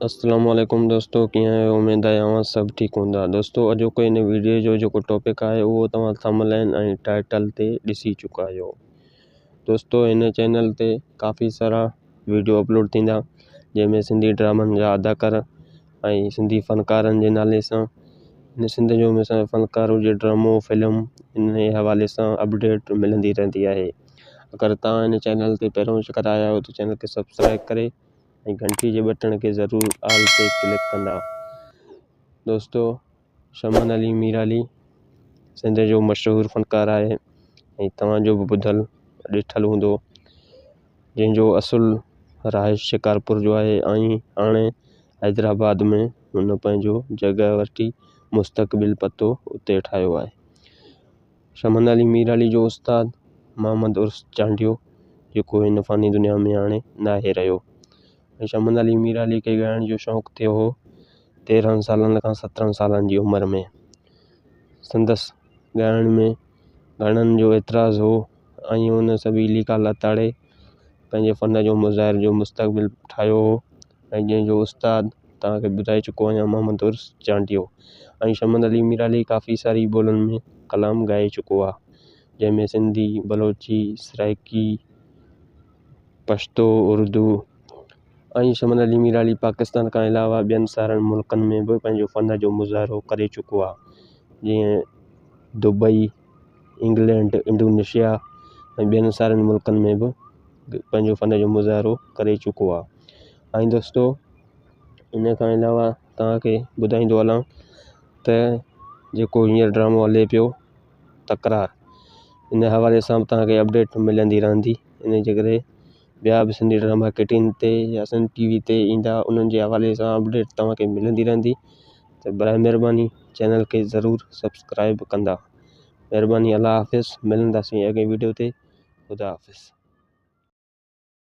السلام عليڪم دوستو ڪيئن آهيو اميد آهي اوهان سڀ ٺيڪ هوندا دوستو اڄوڪو هن ويڊيو جو جيڪو ٽاپڪ آهي اهو توهان ٿم لائن ۽ ٽائيٽل تي ڏسي چڪا آهيو دوستو هن چينل تي ڪافي سارا ويڊيو اپلوڊ ٿيندا جنهن ۾ سنڌي ڊرامن جا اداڪار ۽ سنڌي فنڪارن جي نالي سان هن سنڌ جو مثلا فنڪار هجي ڊرامو فلم ان جي حوالي سان اپڊيٽ ملندي رهندي آهي اگر توهان هن چينل تي پهريون چڪر آيا آهيو ته چينل کي سبسڪرائب ڪري ۽ گهنٽي جي بٽڻ کي ضرور آل تي ڪلڪ ڪندا. دوستو شمن علي ميرالي سنڌ جو مشهور فنڪار آهي ۽ توهان جو به ٻڌل ڏٺل هوندو جنهن جو اصل رهائش شڪارپور جو آهي ۽ هاڻي حيدرآباد ۾ هن پنهنجو جڳهه وٺي مستقبل پتو اتي ٺاهيو آهي. شمن علي ميرالي جو استاد محمد عرس چانڊيو جيڪو هن فاني دنيا ۾ هاڻي ناهي رهيو ۽ شمن علي ميرالي کي ڳائڻ جو شوق ٿيو هو 13 سالن کان 17 سالن جي عمر ۾ سندس ڳائڻ ۾ گهڻن جو اعتراض هو ۽ ان سڀئي ليڪا لتاڙي پنهنجي فن جو مظاهري جو مستقبل ٺاهيو هو ۽ جنهن جو استاد توهان کي ٻڌائي چڪو آهيان محمد عرس چانڊيو ۽ شمن علي ميرالي ڪافي ساري ٻولين ۾ ڪلام ڳائي چڪو آهي جنهن ۾ سنڌي، بلوچي، سرائيڪي، پشتو، اردو ۽ شمن علي ميرالي پاڪستان کان علاوه ٻين سارن ملڪن ۾ به پنهنجو فن جو مظاهرو ڪري چڪو آهي جيئن دبئي، انگلينڊ، انڊونيشيا ۽ ٻين سارن ملڪن ۾ به پنهنجو فن جو مظاهرو ڪري چڪو آهي ۽ دوستو ان کان علاوه توهان کي ٻڌائيندو هلان ته جيڪو هينئر ڊرامو هلي پيو تڪرار ان حوالي سان به توهان کي اپڊيٽ ملندي رهندي ان جي ڪري ٻيا به سنڌي ڊراما ڪيٽين تي يا سنڌ ٽي وي تي ايندا انهن جي حوالي سان اپڊيٽ توهان کي ملندي رهندي ته برائي مهرباني چينل کي ضرور سبسڪرائب ڪندا مهرباني الله حافظ ملنداسين اڳئين وڊيو تي خدا حافظ.